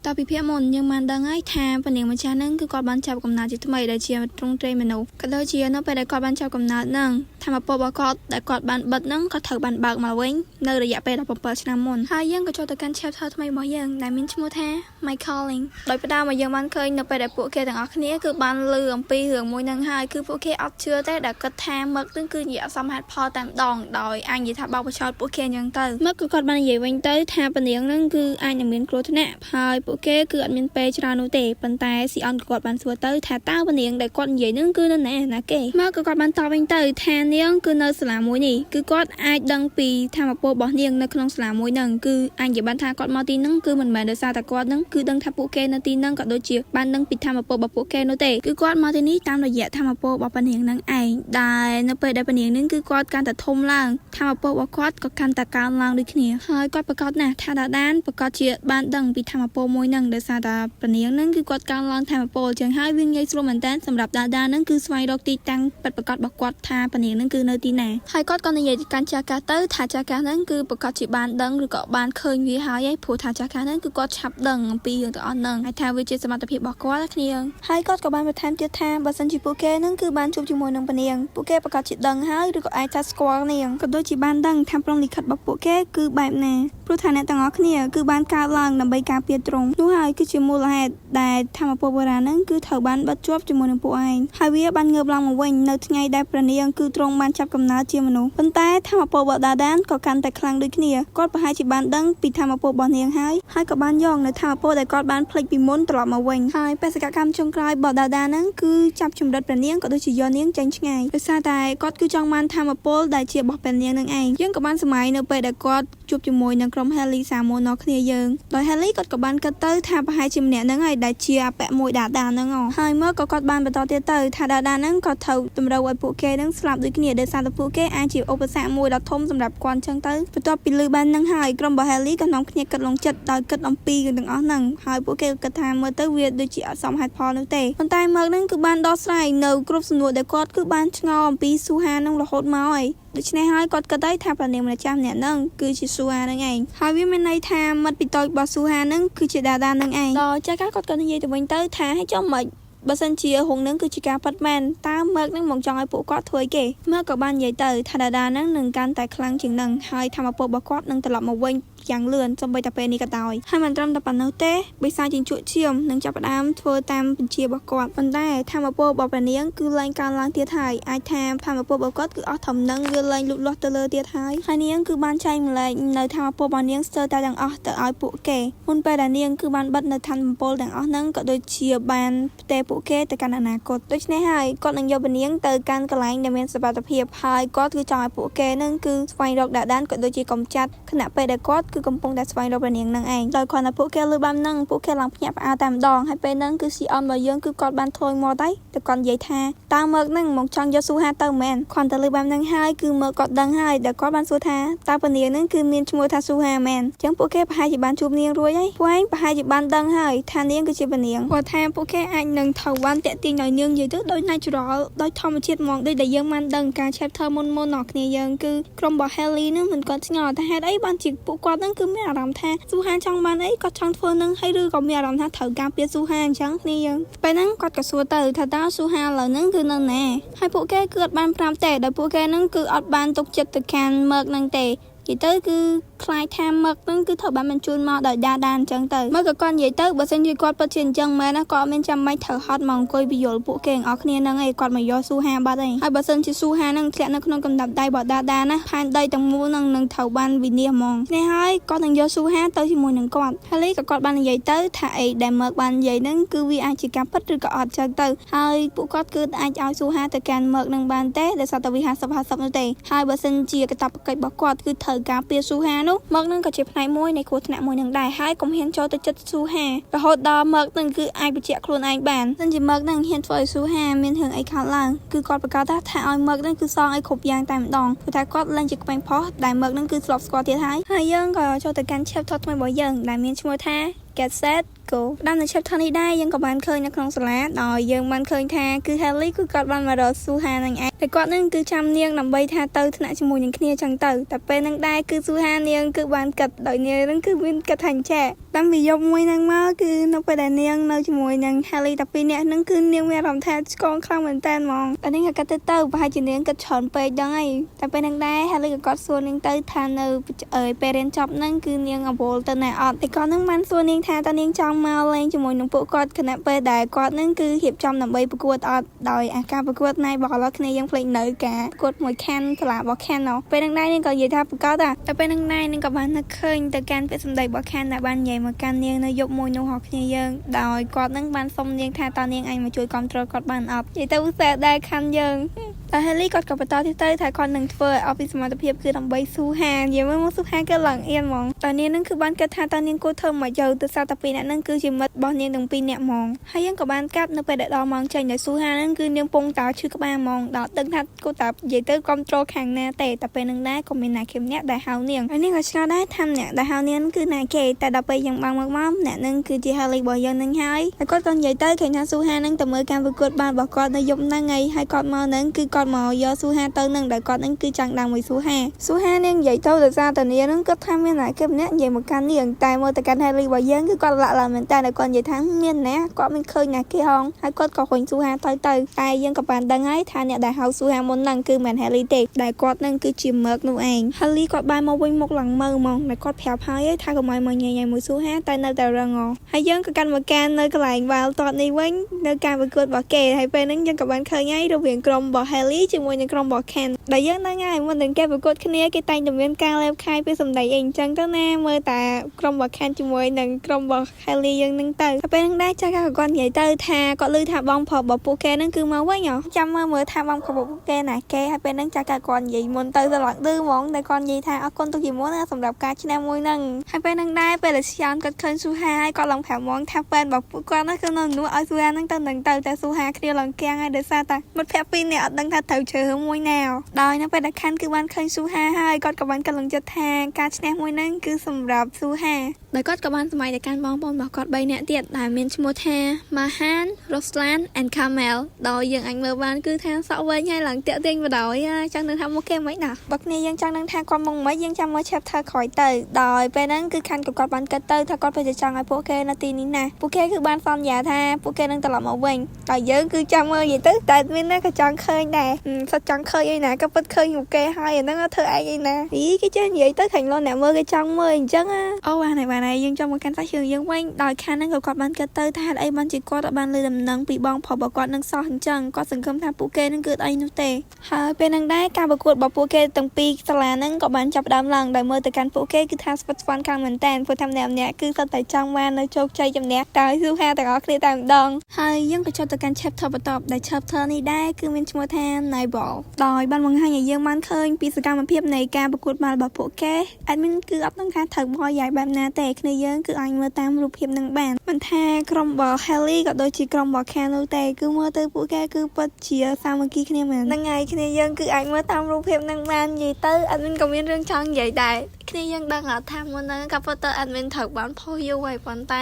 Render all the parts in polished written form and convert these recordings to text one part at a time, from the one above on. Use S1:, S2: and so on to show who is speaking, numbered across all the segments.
S1: តពីភាគមុនយើងបានដឹងហើយថាពនាងម្ចាស់ហ្នឹងគឺគាត់បានចាប់កំណើតជាថ្មីដែលជាទ្រង់ទ្រាយមនុស្សក៏ដូចជានៅពេលដែលគាត់បានចាប់កំណើតហ្នឹងថាមពលរបស់គាត់ដែលគាត់បានបិទហ្នឹងក៏ត្រូវបានបើកមកវិញនៅរយៈពេល17ឆ្នាំមុនហើយយើងក៏ចូលទៅកាន់ chapter ថ្មីរបស់យើងដែលមានឈ្មោះថា My Calling ដោយផ្ដើមមកយើងបានឃើញនៅពេលដែលពួកគេទាំងអស់គ្នាគឺបានលឺអំពីរឿងមួយហ្នឹងហើយគឺពួកគេអត់ជឿទេដែលគិតថាមឹកហ្នឹងគឺនិយាយអសមហេតុផលតែម្ដងដោយអាចនិយាយថាបោកបញ្ឆោតពួកគេអញ្ចឹងទៅមឹកក៏គាត់បាននិយាយវិញទៅថាពនាងហ្នឹងគឺអាចនឹងមានគ្រោះថ្នាក់ហើយពួកគេគឺអត់មានពេលច្រើននោះទេប៉ុន្តែស៊ីអនក៏គាត់បានសួរទៅថាតើពនាងដែលគាត់និយាយហ្នឹងគឺនៅណាណាគេមឹកក៏គាត់បានតបវិញទៅថានាងគឺនៅសាលាមួយនេះគឺគាត់អាចដឹងពីថាមពលរបស់នាងនៅក្នុងសាលាមួយហ្នឹងគឺអាចនិយាយបានថាគាត់មកទីហ្នឹងគឺមិនមែនដោយសារតែគាត់ហ្នឹងគឺដឹងថាពួកគេនៅទីហ្នឹងក៏ដូចជាបានដឹងពីថាមពលរបស់ពួកគេនោះទេគឺគាត់មកទីនេះតាមរយៈថាមពលរបស់ពនាងហ្នឹងឯងដែលនៅពេលដែលពនាងហ្នឹងគឺគាត់កាន់តែធំឡើងថាមពលរបស់គាត់ក៏កាន់តែកើនឡើងដូចគ្នាហើយគាត់ប្រកាសណាស់ថាដាដានប្រកាសជាបានដឹងពីថាមពលមួយហ្នឹងដោយសារតែពនាងហ្នឹងគឺគាត់កើនឡើងថាមពលចឹងហើយវាងាយស្រួលមែនតើសម្រាប់ដាដានហ្នឹងគឺស្វែងរកទីតាំងពិតប្រាកដរបស់គាត់ថាពនាងហ្នឹងគឺនៅទីណាហើយគាត់ក៏និយាយទៅកាន់ចាស់កាសទៅថាចាស់កាសហ្នឹងគឺប្រកាសជាបានដឹងឬក៏បានឃើញវាហើយឯងព្រោះថាចាស់កាសហ្នឹងគឺគាត់ឆាប់ដឹងអំពីរឿងទាំងអស់ហ្នឹងហើយថាវាជាសមត្ថភាពរបស់គាត់គ្នាហើយគាត់ក៏បានបន្ថែមទៀតថាបើសិនជាពួកគេហ្នឹងគឺបានជួបជាមួយនឹងពនាងពួកគេប្រកាសជាដឹងហើយឬក៏អាចថាស្គាល់នាងក៏ដូចជាបានដឹងថាព្រមលិខិតរបស់ពួកគេគឺបែបណាព្រោះថាអ្នកទាំងអស់គ្នាគឺបានកើតឡើងដើម្បីការពារទ្រង់នោះហើយគឺជាមូលហេតុដែលថាមពលបុរាណហ្នឹងគឺត្រូវបានបិទជាប់ជាមួយនឹងពួកឯងហើយវាបានងើបឡើងមកវិញនៅថ្ងៃដែលព្រះនាងគឺទ្រង់បានចាប់កំណើតជាមនុស្សប៉ុន្តែថាមពលបដាដានក៏កាន់តែខ្លាំងដូចគ្នាគាត់ប្រហែលជាបានដឹងពីថាមពលរបស់នាងហើយហើយក៏បានយកនៅថាមពលដែលគាត់បានភ្លេចពីមុនត្រឡប់មកវិញហើយបេសកកម្មចុងក្រោយបដាដានហ្នឹងគឺចាប់ចម្រិតព្រះនាងក៏ដូចជាយកនាងចេញឆ្ងាយដោយសារតែគាត់គឺចង់បានថាមពលដែលជារបស់ព្រះនាងនឹងឯងយើងក៏បានសម័យនៅពេលដែលគាត់ជួបជាមួយនឹងក្រុម Heli សាមូនគ្នាយើងដោយ Heli គាត់ក៏បានគិតទៅថាប្រហែលជាម្នាក់ហ្នឹងហើយដែលជាអពៈមួយដាដាហ្នឹងហើយមើលក៏គាត់បានបន្តទៀតទៅថាដាដាហ្នឹងក៏ត្រូវតម្រូវឲ្យពួកគេហ្នឹងស្លាប់ដូចគ្នាដោយសារតែពួកគេអាចជាឧបសគ្គមួយដ៏ធំសម្រាប់គាត់ចឹងទៅបន្ទាប់ពីលឺបានហ្នឹងហើយក្រុមរបស់ Heli ក៏នាំគ្នាគិតលងចិត្តដោយគិតអំពីរឿងទាំងអស់ហ្នឹងហើយពួកគេក៏គិតថាមើលទៅវាដូចជាអត់សមហេតុផលនោះទេប៉ុន្តែមើលហ្នឹងគឺបានដោះស្រាយនៅគ្រប់សំណួរដែលគាត់គឺបានឆ្ងល់អំពីស៊ូហាហ្នឹងរហូតមកហើយដូច្នេះហើយគាត់គិតទៅថាព្រះនាងម្ចាស់ម្នាក់ហ្នឹងគឺជាស៊ូហាហ្នឹងឯងហើយវាមានន័យថាមិត្តពីតូចរបស់ស៊ូហាហ្នឹងគឺជាដាដាហ្នឹងឯងដល់ចាស់កាគាត់ក៏និយាយទៅវិញទៅថាឲ្យចុះមិនបើសិនជាហងនឹងគឺជាការប៉ັດមែនតើមើកនឹងមកចង់ឲ្យពួកគាត់ធ្វើអីគេមើកក៏បាននិយាយទៅថាដាដានឹងនឹងកាន់តែខ្លាំងជាងនឹងហើយធម្មពលរបស់គាត់នឹងត្រឡប់មកវិញយ៉ាងលឿនសូម្បីតែពេលនេះក៏ដោយហើយមិនត្រឹមតែប៉ុណ្ណោះទេបិសាចជញ្ជក់ឈាមនឹងចាប់ផ្ដើមធ្វើតាមបញ្ជារបស់គាត់ប៉ុន្តែធម្មពលរបស់ព្រះនាងគឺលែងកើនឡើងទៀតហើយអាចថាធម្មពលរបស់គាត់គឺអស់ធំនឹងវាលែងលូតលាស់ទៅលើទៀតហើយហើយនាងគឺបានចែកម្លែកនៅធម្មពលរបស់នាងស្ទើរតែទាំងអស់ទៅឲ្យពួកគេមុនពេលដែលនាងគឺបានបិទនៅធម្មពលទាំងអស់ហ្នឹងក៏ដូចជាបានផ្ទេរពួកគេទៅកាន់អនាគតដូច្នេះហើយគាត់នឹងយកព្រះនាងទៅកាន់កន្លែងដែលមានសុវត្ថិភាពហើយគាត់គឺចង់ឲ្យពួកគេនឹងគឺស្វែងរកដាដានក៏ដូចជាកំចាត់ខណៈពេលដែលគាត់គឺកំពុងតែស្វែងរកព្រះនាងនឹងឯងដោយគ្រាន់តែពួកគេលឺបាននឹងពួកគេឡើងភ្ញាក់ផ្អើលតែម្ដងហើយពេលហ្នឹងគឺស៊ីអនរបស់យើងគឺគាត់បានធ្លោយមាត់ហើយតែគាត់និយាយថាតើមើកហ្នឹងមកចង់យកស៊ូហាទៅមែនគ្រាន់តែលឺបែបហ្នឹងហើយគឺមើកគាត់ដឹងហើយដែលគាត់បានសួរថាតើព្រះនាងហ្នឹងគឺមានឈ្មោះថាស៊ូហាមែនអញ្ចឹងពួកគេប្រហែលជាបានជួបនាងរួចហើយពួកឯងប្រហែលជាបានដឹងហើយថានាងគឺជាព្រះនាងគាត់ថាពួកគេអាចនឹងត្រូវបានតាក់ទាញដោយនាងនិយាយទៅដោយ natural ដោយធម្មជាតិហ្មងដូចដែលយើងបានដឹងការ chapter មុនមុនដល់គ្នាយើងគឺក្រុមរបស់ Haley នឹងមិនគាត់ឆ្ងល់ថាហេតុអីបានជាពួកគាត់នឹងគឺមានអារម្មណ៍ថាស៊ូហាចង់បានអីគាត់ចង់ធ្វើនឹងហើយឬក៏មានអារម្មណ៍ថាត្រូវការពារស៊ូហាអញ្ចឹងគ្នាយើងពេលហ្នឹងគាត់ក៏សួរទៅថាតើស៊ូហាឥឡូវហ្នឹងគឺនៅណាហើយពួកគេគឺអត់បានប្រាប់ទេដោយពួកគេហ្នឹងគឺអត់បានទុកចិត្តទៅកាន់មើកហ្នឹងទេនិយាយទៅគឺខ្លាចថាមឹកហ្នឹងគឺត្រូវបានបញ្ជូនមកដោយដាដាអញ្ចឹងទៅមកក៏គាត់និយាយទៅបើសិនជាគាត់ពិតជាអញ្ចឹងមែនណាគាត់អត់មានចាំបាច់ត្រូវហត់មកអង្គុយពយល់ពួកគេទាំងអស់គ្នាហ្នឹងឯងគាត់មកយកស៊ូហាបាត់ឯងហើយបើសិនជាស៊ូហាហ្នឹងធ្លាក់នៅក្នុងកណ្ដាប់ដៃរបស់ដាដាណាផែនដីទាំងមូលហ្នឹងនឹងត្រូវបានវិនាសហ្មងនេះហើយគាត់នឹងយកស៊ូហាទៅជាមួយនឹងគាត់ហើយក៏គាត់បាននិយាយទៅថាអីដែលមើកបាននិយាយហ្នឹងគឺវាអាចជាការពិតឬក៏អត់ចឹងទៅហើយពួកគាត់គឺអាចឲ្យស៊ូហាទៅកាន់មើកនឹងបានទេដោយសារតែវា50 50នោះទេហើយបើសិនជាកាតព្វកិច្ចរបស់គាត់គឺត្រូវការពារស៊ូហានោះមកនឹងក៏ជាផ្នែកមួយនៃគ្រោះថ្នាក់មួយនឹងដែរហើយកុំហ៊ានចូលទៅចិត្តស៊ូហារហូតដល់មកនឹងគឺអាចបញ្ជាក់ខ្លួនឯងបានសិនជាមកនឹងហ៊ានធ្វើឲ្យស៊ូហាមានរឿងអីខោតឡើងគឺគាត់ប្រកាសថាឲ្យមកនឹងគឺសងឲ្យគ្រប់យ៉ាងតែម្ដងព្រោះថាគាត់លែងជាក្មេងផុសដែលមកនឹងគឺធ្លាប់ស្គាល់ទៀតហើយហើយយើងក៏ចូលទៅកាន់ chapter ថ្មីរបស់យើងដែលមានឈ្មោះថា Get Set Go ផ្ដើមនៅ chapter នេះដែរយើងក៏បានឃើញនៅក្នុងសាលាដោយយើងបានឃើញថាគឺ Haley គឺគាត់បានមករកស៊ូហានឹងឯងតែគាត់នឹងគឺចាំនាងដើម្បីថាទៅថ្នាក់ជាមួយនឹងគ្នាចឹងទៅតែពេលហ្នឹងដែរគឺស៊ូហានាងគឺបានគិតដោយនាងនឹងគឺមានគិតថាអញ្ចេះដោយ តាំងពីយប់មួយហ្នឹងមកគឺនៅពេលដែលនាងនៅជាមួយនឹង Haley តែពីរនាក់ហ្នឹងគឺនាងមានអារម្មណ៍ថាឆ្កងខ្លាំងមែនតើហ្មងតែនាងក៏គិតទៅប្រហែលជានាងគិតច្រើនពេកដឹងហើយតែពេលហ្នឹងដែរ Haley ក៏គាត់សួរនាងទៅថានៅអើយពេលរៀនចប់ហ្នឹងគឺនាងអវល់ទៅណាអត់តែគាត់ហ្នឹងបានសួរនាងថាតើនាងចង់មកលេងជាមួយនឹងពួកគាត់ខណៈពេលដែលគាត់ហ្នឹងគឺរៀបចំដើម្បីប្រកួតអត់ដោយអាការប្រកួតណៃបកឡោះគ្នាយើងភ្លេចនៅការប្រកួតមួយខាន់សាលារបស់ខាន់ណោះពេលហ្នឹងដែរនាងក៏និយាយថាប្រកួតតែពេលហ្នឹងដែរនាងក៏បាននឹកឃើញទៅកាន់ពាក្យសម្ដីរបស់ខាន់ដែលបាននិយាយមកកាន់នាងនៅយប់មួយនោះហោះគ្នាយើងដោយគាត់ហ្នឹងបានសុំនាងថាតើនាងអាចមកជួយគ្រប់គ្រងគាត់បានអត់និយាយទៅឧស្សាហ៍ដែរខាន់យើងតែ Haley គាត់ក៏បន្តទៀតទៅថាគាត់នឹងធ្វើឲ្យអស់ពីសមត្ថភាពគឺដើម្បីស៊ូហានិយាយមើលមកស៊ូហាគឺឡើងអៀនហ្មងតើនាងនឹងគឺបានគិតថាតើនាងគួរធ្វើមកយកទៅសារតែពីរអ្នកហ្នឹងគឺជាមិត្តរបស់នាងទាំងពីរនាក់ហ្មងហើយយើងក៏បានកាត់នៅពេលដែលដល់ម៉ោងចេញដោយស៊ូហាហ្នឹងគឺនាងពងតើឈឺក្បាលហ្មងដល់ដឹងថាគួរតែនិយាយទៅគ្រប់គ្រងខាងណាទេតែពេលហ្នឹងដែរក៏មានណាគេម្នាក់ដែលហៅនាងហើយនាងក៏ឆ្ងល់ដែរថាអ្នកដែលហៅនាងគឺណាគេតែដល់ពេលយើងបានមកមកអ្នកហ្នឹងគឺជា Haley របស់យើងហ្នឹងហើយហើយគាត់ក៏និយាយទៅឃើញថាស៊ូហាហ្នឹងទៅមើលការប្រកួតបានរបស់គាត់នៅយប់ហ្នឹងហើយហើយគាត់មកហ្នឹងគឺគាត់មកយកស៊ូហាទៅហ្នឹងដែលគាត់ហ្នឹងគឺចង់ដើរមួយស៊ូហាស៊ូហានាងនិយាយទៅដោយសារតានាងហ្នឹងគាត់ថាមានណាគេម្នាក់និយាយមកកាន់នាងតែមើលទៅកាន់ Haley របស់យើងគឺគាត់លាក់ឡើងមែនតើគាត់និយាយថាមានណាគាត់មិនឃើញណាគេហងហើយគាត់ក៏រុញស៊ូហាទៅទៅតែយើងក៏បានដឹងហើយថាអ្នកដែលហៅស៊ូហាមុនហ្នឹងគឺមិន Haley ទេដែលគាត់ហ្នឹងគឺជា Merc នោះឯង Haley គាត់បានមកវិញមុខឡើងមើហ្មងតែគាត់ប្រាប់ហើយថាកុំឲ្យមកញ៉ៃញ៉ៃមួយស៊ូហាតែនៅតែរងហើយយើងក៏កាន់មកកាន់នៅកន្លែងបាល់ទាត់នេះវិញនៅការប្រកួតរបស់គេហើយពេលហ្នឹងយើងក៏បានឃើញហើយរវាងក្រុមរបស់ Haley ជាមួយនឹងក្រុមរបស់ Ken ដែលយើងដឹងហើយមុននឹងគេប្រកួតគ្នាគេតែងតែមានការលេបខាយពីសម្ដីអីអញ្ចឹងទៅណាមើលតាក្រុមរបស់ Ken ជាមួយនឹងក្រុមរបស់ Haley យើងនឹងទៅហើយពេលហ្នឹងដែរចាស់ក៏គាត់និយាយទៅថាគាត់ឮថាបងប្រុសរបស់ពួកគេហ្នឹងគឺមកវិញចាំមើលមើលថាបងប្រុសរបស់ពួកគេណាគេហើយពេលហ្នឹងចាស់ក៏គាត់និយាយមុនទៅទៅឡើងឌឺហ្មងតែគាត់និយាយថាអរគុណទុកជាមុនណាសម្រាប់ការឈ្នះមួយហ្នឹងហើយពេលហ្នឹងដែរពេលដែលឈៀនគាត់ឃើញស៊ូហាហើយគាត់ឡើងប្រាប់ហ្មងថាប៉ែនរបស់ពួកគាត់ហ្នឹងគឺនៅនោះឲ្យស៊ូហាហ្នឹងទៅនឹងទៅតែស៊ូហាគ្នាឡើងគាំងហើយដោយសារតែមិត្តភក្តិពីរនាក់អត់ដឹងថាត្រូវជ្រើសមួយណាដោយនៅពេលដែលខាន់គឺបានឃើញស៊ូហាហើយគាត់ក៏បានគិតឡើងចិត្តថាការឈ្នះមួយហ្នឹងគឺសម្រាប់ស៊ូហាដោយគាត់ក៏បានសម័យទៅកាន់បងប្អូនរបស់គាត់3នាក់ទៀតដែលមានឈ្មោះថា Mahan, Roslan and Kamel ដោយយើងអាចមើលបានគឺថាសក់វែងហើយឡើងតាក់ទាញបដ ாய் ចង់ដឹងថាមុខគេមិនណាបើគ្នាយើងចង់ដឹងថាគាត់មុខមិនយើងចាំមើល chapter ក្រោយទៅដោយពេលហ្នឹងគឺខាន់ក៏គាត់បានគិតទៅថាគាត់ពេលจะចង់ឲ្យពួកគេនៅទីនេះណាពួកគេគឺបានសន្យាថាពួកគេនឹងត្រឡប់មកវិញតែយើងគឺចាំមើលនិយាយទៅតែមានណាក៏ចង់ឃើញដែរសិតចង់ឃើញអីណាក៏ពិតឃើញពួកគេហើយអាហ្នឹងធ្វើឯងអីណាអីគេចេះនិយាយទៅខាញ់លោកអ្នកមើលគេចង់មើលអញ្ចឹងអូបានហើយបានហើយយើងចង់មកកាន់សាច់រឿងយើងវិញដោយខាងហ្នឹងក៏គាត់បានគិតទៅថាហេតុអីបានជាគាត់អត់បានលើដំណឹងពីបងប្រុសរបស់គាត់នឹងសោះអញ្ចឹងគាត់សង្ឃឹមថាពួកគេនឹងគឺអីនោះទេហើយពេលហ្នឹងដែរការប្រកួតរបស់ពួកគេទាំងពីរសាលាហ្នឹងក៏បានចាប់ផ្ដើមឡើងដោយមើលទៅកាន់ពួកគេគឺថាស្វិតស្វាន់ខ្លាំងមែនតើព្រោះថាម្នាក់ម្នាក់គឺសុទ្ធតែចង់បាននៅជោគជ័យជំនះដោយស៊ូហាទាំងអស់គ្នាតែម្ដងហើយយើងក៏ចូលទៅកាន់ chapter បន្ទាប់ដែល chapter នេះដែរគឺមានឈ្មោះថា Night Ball ដោយបានបង្ហាញឲ្យយើងបានឃើញពីសកម្មភាពនៃការប្រកួតបាល់របស់ពួកគេ admin គឺអត់ដឹងថាត្រូវបោះយ៉ាយបែបណាទេគ្នាយើងគឺអាចមើលតាមរូបភាពនឹងបានមិនថាក្រុមរបស់ Haley ក៏ដូចជាក្រុមរបស់ Ken នោះទេគឺមើលទៅពួកគេគឺពិតជាសាមគ្គីគ្នាមែនហ្នឹងហើយគ្នាយើងគឺអាចមើលតាមរូបភាពនឹងបាននិយាយទៅ admin ក៏មានរឿងចង់និយាយដែរគ្នាយើងដឹងអត់ថាមុនហ្នឹងក៏ពិតទៅ admin ត្រូវបានផុសយូរហើយប៉ុន្តែ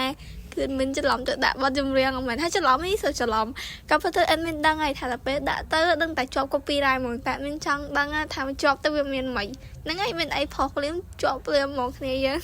S1: គឺ admin ច្រឡំទៅដាក់បទចម្រៀងមិនថាច្រឡំនេះសូច្រឡំក៏ពិតទៅ admin ដឹងហើយថាដល់ពេលដាក់ទៅដឹងតែជាប់ copyright ហ្មងតែ admin ចង់ដឹងថាជាប់ទៅវាមានមិនហ្នឹងហើយមានអីផុសភ្លាមជាប់ភ្លាមហ្មងគ្នាយើ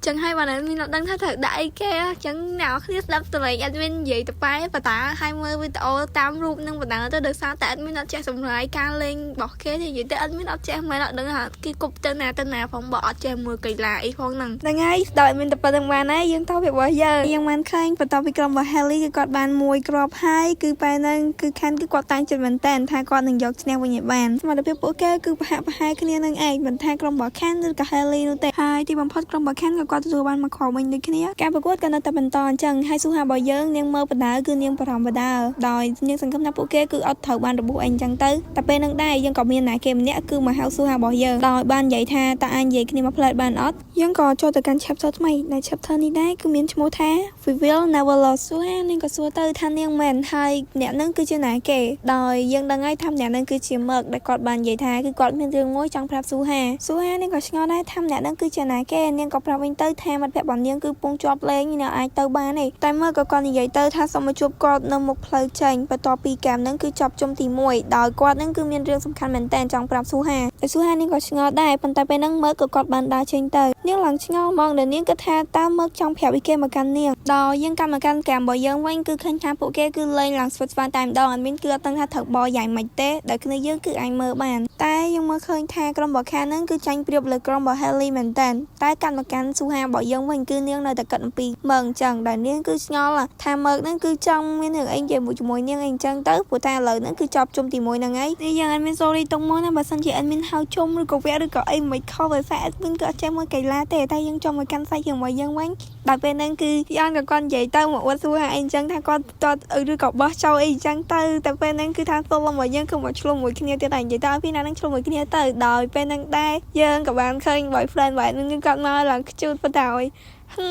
S1: ងចឹងហើយបាន admin អត់ដឹងថាត្រូវដាក់អីគេចឹងអ្នកគ្នាស្ដាប់សម្លេង admin និយាយទៅប៉ែបតាហើយមើលវីដេអូតាមរូបនឹងបដាទៅដោយសារតែ admin អត់ចេះសម្រាយការលេងរបស់គេទេនិយាយទៅ admin អត់ចេះមែនអត់ដឹងថាគេគប់ទៅណាទៅណាផងបើអត់ចេះមើលកីឡាអីផងហ្នឹងហ្នឹងហើយស្ដាប់ admin តែប៉ុណ្្នឹងបានហើយយើងតបពីរបស់យើងយើងបានឃើញបន្ទាប់ពីក្រុមរបស់ Haley គឺគាត់បានមួយគ្រាប់ហើយគឺបែរហ្នឹងគឺខាន់គឺគាត់តាំងចិត្តមែនតើថាគាត់នឹងយកឈ្នះវិញឲ្យបានសមត្ថភាពពួកគេគឺប្រហាក់ប្រហែលគ្នានឹងឯងមិនថាក្រុមរបស់ Ken ឬក៏ Haley នោះទេហើយទីបំផុតក្រុមរបស់ Ken ក៏គាត់ទទួលបានមកគ្រាប់វិញដូចគ្នាការប្រកួតក៏នៅតែបន្តអញ្ចឹងហើយស៊ូហារបស់យើងនាងមើលបដាគឺនាងបារម្ភបដាដោយនាងសង្ឃឹមថាពួកគេគឺអត់ត្រូវបានរបួសអីអញ្ចឹងទៅតែពេលហ្នឹងដែរយើងក៏មានណាគេម្នាក់គឺមកហៅស៊ូហារបស់យើងដោយបាននិយាយថាតើអាចនិយាយគ្នាមកផ្លែតបានអត់យើងក៏ចូលទៅកាន់ chapter ថ្មីដែល chapter នេះដែរគឺមានឈ្មោះថា We Will Never Lose ស៊ូហានាងក៏សួរទៅថានាងមែនហើយអ្នកហ្នឹងគឺជាណាគេដោយយើងដឹងហើយថាអ្នកហ្នឹងគឺជាមើកដែលគាត់បាននិយាយថាគឺគាត់មានរឿងមួយចង់ប្រាប់ស៊ូហាស៊ូហានាងក៏ឆ្ងល់ដែរថាអ្នកហ្នឹងគឺជា គឺជាណាគេនាងក៏ប្រាប់វិញទៅថាមិត្តភក្តិរបស់នាងគឺពងជាប់លេងនាងអាចទៅបានទេតែមើលក៏គាត់និយាយទៅថាសូមមកជួបគាត់នៅមុខផ្លូវចេញបន្ទាប់ពីហ្គេមហ្នឹងគឺចប់ជុំទី1ដោយគាត់ហ្នឹងគឺមានរឿងសំខាន់មែនតើចង់ប្រាប់ស៊ូហាតែស៊ូហានាងក៏ឆ្ងល់ដែរប៉ុន្តែពេលហ្នឹងមើលក៏គាត់បានដើរចេញទៅនាងឡើងឆ្ងល់ហ្មងដែលនាងគិតថាតើមើលចង់ប្រាប់អីគេមកកាន់នាងដល់យើងកម្មមកកាន់ហ្គេមរបស់យើងវិញគឺឃើញថាពួកគេគឺលេងឡើងស្វិតស្វាញតែម្ដងអត់មានគឺអត់ដឹងថាត្រូវបយ៉ាងម៉េចទេដែលគ្នាយើងគឺអាចមើលបានតែយើងមើលឃើញថាក្រុមរបស់ខាហ្នឹងគឺចាញ់ប្រៀបលើក្រុមរបស់ Haley មែនតើតែកាន់មកកាន់ស៊ូហារបស់យើងវិញគឺនាងនៅតែគិតអំពីមើអញ្ចឹងដែលនាងគឺឆ្ងល់ថាមើហ្នឹងគឺចង់មានរឿងអីនិយាយមួយជាមួយនាងអីអញ្ចឹងទៅព្រោះតែឥឡូវហ្នឹងគឺចប់ជុំទី1ហ្នឹងហើយនេះយើងអត់មាន sorry ទុកមកណាបើសិនជា admin ហៅជុំឬក៏វគ្គឬក៏អីមិនខុសដោយសារ admin ក៏អត់ចេះមើលកីឡាទេតែយើងចង់មកកាន់សាច់រឿងរបស់យើងវិញដល់ពេលហ្នឹងគឺយ៉ាងក៏គាត់និយាយទៅមកអួតស៊ូហាអីអញ្ចឹងថាគាត់តតឬក៏បោះចោលអីអញ្ចឹងទៅតែពេលហ្នឹងគឺថាសូលរបស់យើងគឺមកឆ្លុំមួយគ្នាទៀតតែនិយាយទៅឲ្យពីណាហ្នឹងឆ្លុំមួយគ្នាទៅដោយពេលហ្នឹងដែរយើងក៏បានឃើញ boyfriend បែបហ្នឹងគឺគាត់មកឡើងខ្ជូតបណ្ដោយហឹ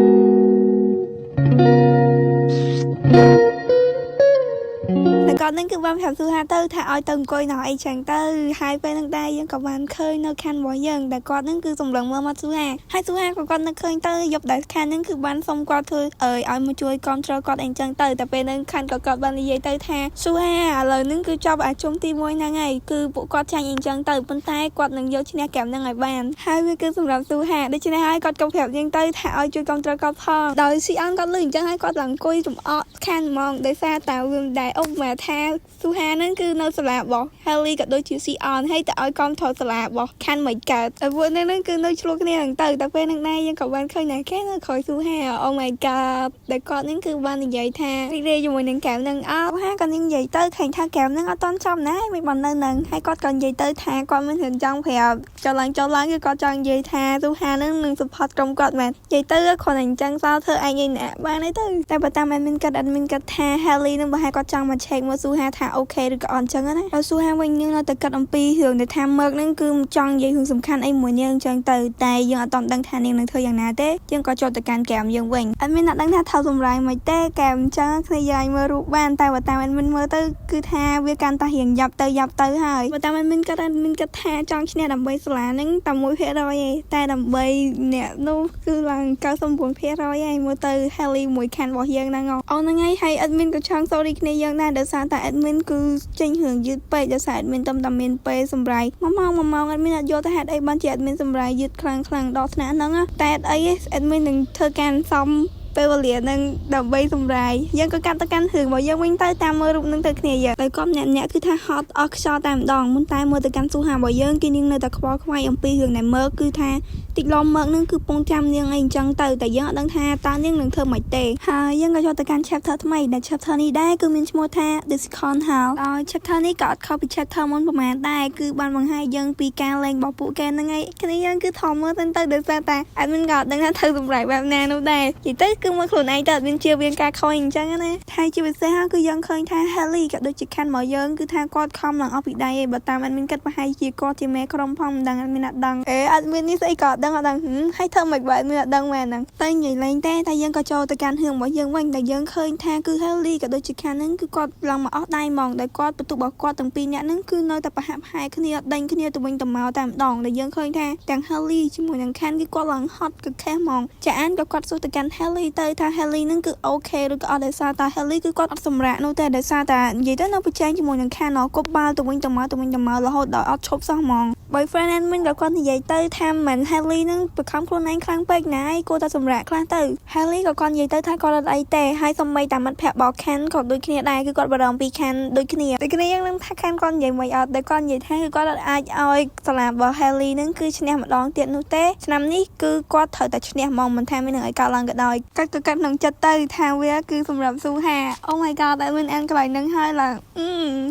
S1: មតែគាត់នឹងគឺបានប្រាប់ស៊ូហាទៅថាឲ្យទៅអង្គុយណោះអីចឹងទៅហើយពេលហ្នឹងដែរយើងក៏បានឃើញនៅខាន់របស់យើងដែលគាត់នឹងគឺសម្លឹងមើលមកស៊ូហាហើយស៊ូហាក៏គាត់នឹកឃើញទៅយប់ដែលខាន់នឹងគឺបានសុំគាត់ធ្វើអើយឲ្យមកជួយគ្រប់គ្រងគាត់អីចឹងទៅតែពេលហ្នឹងខាន់ក៏គាត់បាននិយាយទៅថាស៊ូហាឥឡូវហ្នឹងគឺចប់អាជុំទី1ហ្នឹងហើយគឺពួកគាត់ចាញ់អីចឹងទៅប៉ុន្តែគាត់នឹងយកឈ្នះហ្គេមហ្នឹងឲ្យបានហើយវាគឺសម្រាប់ស៊ូហាដូច្នេះហើយគាត់ក៏ប្រាប់យើងទៅថាឲ្យជួយគ្រប់គ្រងគាត់ផងដោយស៊ីអនគាត់លឺអញ្ចឹងហើយគាត់ឡើងអង្គុយចំអកខាន់ហ្មងដោយសារតែវាមិនដែលអុកមកថាស៊ូហាហ្នឹងគឺនៅសាលារបស់ Haley ក៏ដូចជា Sion ហើយទៅឲ្យគាំទ្រសាលារបស់ខាន់មិនកើតហើយពួកហ្នឹងគឺនៅឆ្លោះគ្នាហ្នឹងទៅតែពេលហ្នឹងដែរយើងក៏បានឃើញដែរគេនៅក្រោយស៊ូហា Oh my god ដែលគាត់ហ្នឹងគឺបាននិយាយថារីករាយជាមួយនឹងហ្គេមហ្នឹងអត់ហាក៏នឹងនិយាយទៅឃើញថាហ្គេមហ្នឹងអត់តន់ចប់ណាមិនបាននៅហ្នឹងហើយគាត់ក៏និយាយទៅថាគាត់មានរឿងចង់ប្រាប់ចុះឡើងចុះឡើងគឺគាត់ចង់និយាយថាស៊ូហាហ្នឹងនឹង support ក្រុមគាត់មែននិយាយទៅគ្រាន់តែអញ្ចឹងសោះធ្វើឯងឯណាបានអីទៅតែបើតាម admin គាត់ admin គាត់ថា Haley នឹងប្រហែលគាត់ចង់មក check មើលស៊ូហាថា okay ឬក៏អត់អញ្ចឹងណាហើយស៊ូហាវិញយើងនៅតែគិតអំពីរឿងដែលថាមើកហ្នឹងគឺចង់និយាយរឿងសំខាន់អីមួយនាងអញ្ចឹងទៅតែយើងអត់តន់ដឹងថានាងនឹងធ្វើយ៉ាងណាទេយើងក៏ចូលទៅកាន់ហ្គេមយើងវិញ admin អត់ដឹងថាថៅសម្រាយមិនទេហ្គេមអញ្ចឹងគ្នាយើងអាចមើលរូបបានតែបើតាម admin មើលទៅគឺថាវាកាន់តែរៀងយ៉ាប់ទៅយ៉ាប់ទៅហើយបើតាម admin គាត់ admin គិតថាចង់ឈ្នះដើម្បីសាលាហ្នឹងតែ1%ឯងតែដើម្បីអ្នកនោះគឺឡើង99%ហើយមើលទៅ Haley មួយខាន់របស់យើងហ្នឹងអូហ្នឹងហើយហើយ admin ក៏ឆង sorry គ្នាយើងដែរដោយសារតែ admin គឺចេញរឿងយឺតពេកដោយសារ admin តំតែមានពេលសម្រាយមួយម៉ោងមួយម៉ោង admin អត់យល់ទៅហេតុអីបានជា admin សម្រាយយឺតខ្លាំងខ្លាំងដល់ថ្នាក់ហ្នឹងតែអត់អីទេ admin នឹងធ្វើការសំពេលវេលានឹងដើម្បីសម្រាយយើងក៏កាត់ទៅកាន់រឿងរបស់យើងវិញទៅតាមមើលរូបនឹងទៅគ្នាយើងដោយគាត់ម្នាក់ម្នាក់គឺថាហត់អស់ខ្យល់តែម្ដងមុនតែមើលទៅកាន់ស៊ូហារបស់យើងគេនាងនៅតែខ្វល់ខ្វាយអំពីរឿងដែលមើលគឺថាតិចឡំមើកនឹងគឺពងចាំនាងអីអញ្ចឹងទៅតែយើងអត់ដឹងថាតើនាងនឹងធ្វើម៉េចទេហើយយើងក៏ចូលទៅកាន់ chapter ថ្មីដែល chapter នេះដែរគឺមានឈ្មោះថា The Second Half ដោយ chapter នេះក៏អត់ខុសពី chapter មុនប្រហែលដែរគឺបានបង្ហាញយើងពីការលេងរបស់ពួកគេហ្នឹងឯងគ្នាយើងគឺធំមើលទៅទៅដោយសារតែ admin ក៏អត់ដឹងថាធ្វើសម្រាប់បែបណានោះដែរនិយាយទៅគឺមើលខ្លួនឯងទៅអត់មានជឿវៀងការខ້ອຍអញ្ចឹងណាហើយជាពិសេសគឺយើងឃើញថា Haley ក៏ដូចជាខាន់មកយើងគឺថាគាត់ខំឡើងអស់ពីដៃឯងបើតាម admin គិតប្រហែលជាគាត់ជាមេក្រុមផងមិនដឹង admin អត់ដឹងអេ admin នេះស្អីក៏អត់ដឹងអត់ដឹងហើយធ្វើមិនបើ admin អត់ដឹងមែនហ្នឹងតែនិយាយលេងទេតែយើងក៏ចូលទៅកាន់រឿងរបស់យើងវិញដែលយើងឃើញថាគឺ Haley ក៏ដូចជាខាន់ហ្នឹងគឺគាត់ឡើងមកអស់ដៃហ្មងដែលគាត់បន្ទុករបស់គាត់ទាំងពីរនាក់ហ្នឹងគឺនៅតែប្រហាក់ប្រហែលគ្នាដេញគ្នាទៅវិញទៅមកតែម្ដងដែលយើងឃើញថាទាំង Haley ជាមួយនឹង Khan គឺគាត់ឡើងហត់កខេះហ្មងចាអានក៏គាត់សួរទៅកាន់ Haley ទៅថា Haley ហ្នឹងគឺ okay ឬក៏អត់ដោយសារតែ Haley គឺគាត់អត់សម្រាកនោះទេដោយសារតែនិយាយទៅនៅប្រជែងជាមួយនឹង Khan គប់បាល់ទៅវិញទៅមកទៅវិញទៅមករហូតដល់អត់ឈប់សោះហ្មង boyfriend admin ក៏គាត់និយាយទៅថាមិន Haley ហ្នឹងបខំខ្លួនឯងខ្លាំងពេកណាគួរតែសម្រាកខ្លះទៅ Haley ក៏គាត់និយាយទៅថាគាត់អត់អីទេហើយសូម្បីតែមិត្តភក្តិរបស់ Khan ក៏ដូចគ្នាដែរគឺគាត់បារម្ភពី Khan ដូចគ្នាដូចគ្នាយើងនឹងថា Khan គាត់និយាយមិនអត់តែគាត់និយាយថាគឺគាត់អត់អាចឲ្យសាលារបស់ Haley ហ្នឹងគឺឈ្នះម្ដងទៀតនោះទេឆ្នាំនេះគឺគាត់ត្រូវតែឈ្នះហ្មងមិនថាមាននឹងឲ្យកើតឡើងក៏ដោយគាត់ក៏កាត់ក្នុងចិត្តទៅថាវាគឺសម្រាប់ស៊ូហា Oh my god admin អានកន្លែងហ្នឹងហើយឡើង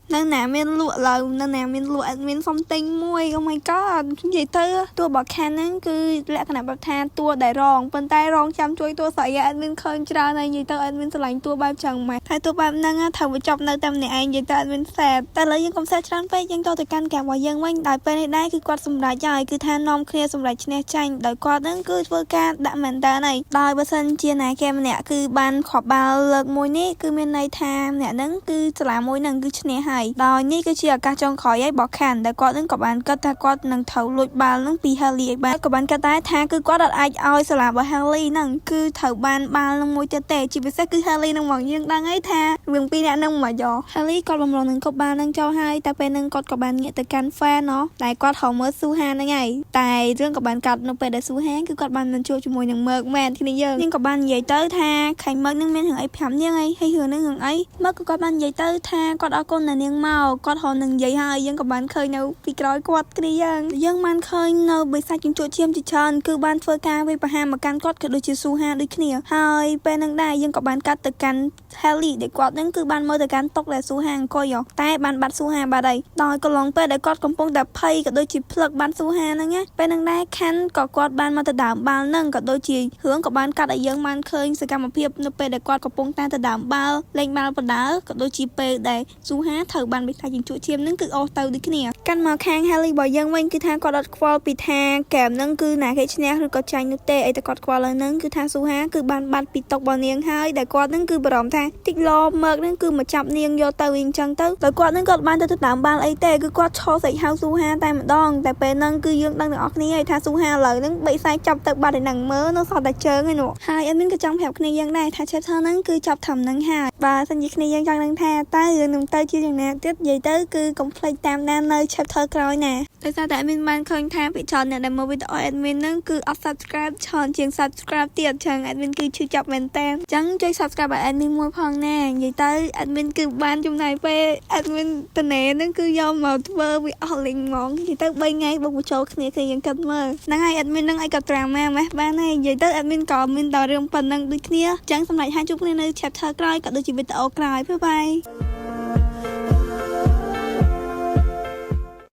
S1: នៅណាមានលក់ឡើយនៅណាមានលក់ admin សុំទិញមួយ Oh my god និយាយទៅតួរបស់ Khan ហ្នឹងគឺលក្ខណៈបែបថាតួដែលរងប៉ុន្តែរងចាំជួយតួស្រី admin ឃើញច្រើនហើយនិយាយទៅ admin ស្រឡាញ់តួបែបចឹងម៉េចតែតួបែបហ្នឹងត្រូវបញ្ចប់នៅតែម្នាក់ឯងនិយាយទៅ admin សែបតែឥឡូវយើងកុំសែច្រើនពេកយើងទៅទៅកាន់ហ្គេមរបស់យើងវិញដោយពេលនេះដែរគឺគាត់សម្រេចហើយគឺថានាំគ្នាសម្រេចឈ្នះចាញ់ដោយគាត់ហ្នឹងគឺធ្វើការដាក់មែនតើហើយដោយបើសិនជាណាគេម្នាក់គឺបានគ្រាប់បាល់លើកមួយនេះគឺមានន័យថាម្នាក់ហ្នឹងគឺសាលាមួយហ្នឹងគឺឈ្នះហើយដោយនេះគឺជាឱកាសចុងក្រោយហើយរបស់ខាន់ដែលគាត់ហ្នឹងក៏បានគិតថា គាត់នឹងត្រូវលួចបាល់នឹងពី Haley ឲ្យបានក៏បានកាត់ដែរថាគឺគាត់អត់អាចឲ្យសាលារបស់ Haley ហ្នឹងគឺត្រូវបានបាល់នឹងមួយទៀតទេជាពិសេសគឺ Haley នឹងមកយើងដឹងហើយថារឿងពីរអ្នកនឹងមកយក Haley គាត់បំរុងនឹងគប់បាល់នឹងចូលហើយតែពេលហ្នឹងគាត់ក៏បានងាកទៅកាន់ fan ណោះតែគាត់ហៅមើលស៊ូហាហ្នឹងហើយតែរឿងក៏បានកាត់នៅពេលដែលស៊ូហាគឺគាត់បាននឹងជួបជាមួយនឹងមើកមែនគ្នាយើងនាងក៏បាននិយាយទៅថាខៃមើកនឹងមានរឿងអីប្រាប់នាងអីហើយរឿងហ្នឹងរឿងអីមើកក៏គាត់បាននិយាយទៅថាគាត់អរគុណណានាងមកគាត់ហៅនឹងនិយាយហើយយើងក៏បានឃើញនៅពីក្រោយគាត់គ្នាយើងយើងបានឃើញនៅបិសាចជញ្ជក់ឈាមជាច្រើនគឺបានធ្វើការវាយប្រហារមកកាន់គាត់ក៏ដូចជាស៊ូហាដូចគ្នាហើយពេលហ្នឹងដែរយើងក៏បានកាត់ទៅកាន់ Haley ដែលគាត់ហ្នឹងគឺបានមើលទៅកាន់តុកដែលស៊ូហាអង្គុយតែបានបាត់ស៊ូហាបាត់ហើយដោយកន្លងពេលដែលគាត់កំពុងតែភ័យក៏ដូចជាផ្លឹកបានស៊ូហាហ្នឹងណាពេលហ្នឹងដែរខាន់ក៏គាត់បានមកទៅដើមបាល់ហ្នឹងក៏ដូចជារឿងក៏បានកាត់ឲ្យយើងបានឃើញសកម្មភាពនៅពេលដែលគាត់កំពុងតែទៅដើមបាល់លេងបាល់បដើក៏ដូចជាពេលដែលស៊ូហាត្រូវបានបិសាចជញ្ជក់ឈាមហ្នឹងគឺអូសទៅដូចគ្នាកាន់មកខាង Haley របស់យើងវិញគឺថាគាត់អត់ខ្វល់ពីថាហ្គេមហ្នឹងគឺណាគេឈ្នះឬក៏ចាញ់នោះទេអីតែគាត់ខ្វល់លើហ្នឹងគឺថាស៊ូហាគឺបានបាត់ពីតុរបស់នាងហើយដែលគាត់ហ្នឹងគឺបារម្ភថាតិចឡមើកហ្នឹងគឺមកចាប់នាងយកទៅវិញអញ្ចឹងទៅដោយគាត់ហ្នឹងគាត់បានទៅទៅតាមបាល់អីទេគឺគាត់ឈរស្រែកហៅស៊ូហាតែម្ដងតែពេលហ្នឹងគឺយើងដឹងទាំងអស់គ្នាហើយថាស៊ូហាឥឡូវហ្នឹងបិសាចចាប់ទៅបាត់ឯហ្នឹងមើលនៅសល់តែជើងឯនោះហើយអត់មានក៏ចង់ប្រាប់គ្នាយើងដែរថា chapter ហ្នឹងគឺចប់ត្រឹមហ្នឹងហើយបើសិនជាគ្នាយើងចង់ដឹងថាតើរឿងនឹងទៅជាយ៉ាងណាទៀតនិយាយទៅគឺកុំភ្លេចតាមដាននៅ chapter ក្រោយណាដោយសារតែ admin បានឃើញថាពីច្រើនអ្នកដែលមើលវីដេអូ admin ហ្នឹងគឺអត់ subscribe ច្រើនជាង subscribe ទៀតចឹង admin គឺឈឺចាប់មែនតើចឹងជួយ subscribe ឲ្យ admin មួយផងណានិយាយទៅ admin គឺបានចំណាយពេល admin តនេហ្នឹងគឺយកមកធ្វើវាអស់លេងហ្មងនិយាយទៅ3ថ្ងៃបុកបញ្ចូលគ្នាគឺយើងគិតមើលហ្នឹងហើយ admin ហ្នឹងអីក៏ drama ម៉េះបានហើយនិយាយទៅ admin ក៏មានដល់រឿងប៉ុណ្ណឹងដូចគ្នាចឹងសម្រាប់ហាជួបគ្នានៅ chapter ក្រោយក៏ដូចជាវីដេអូក្រោយ bye bye.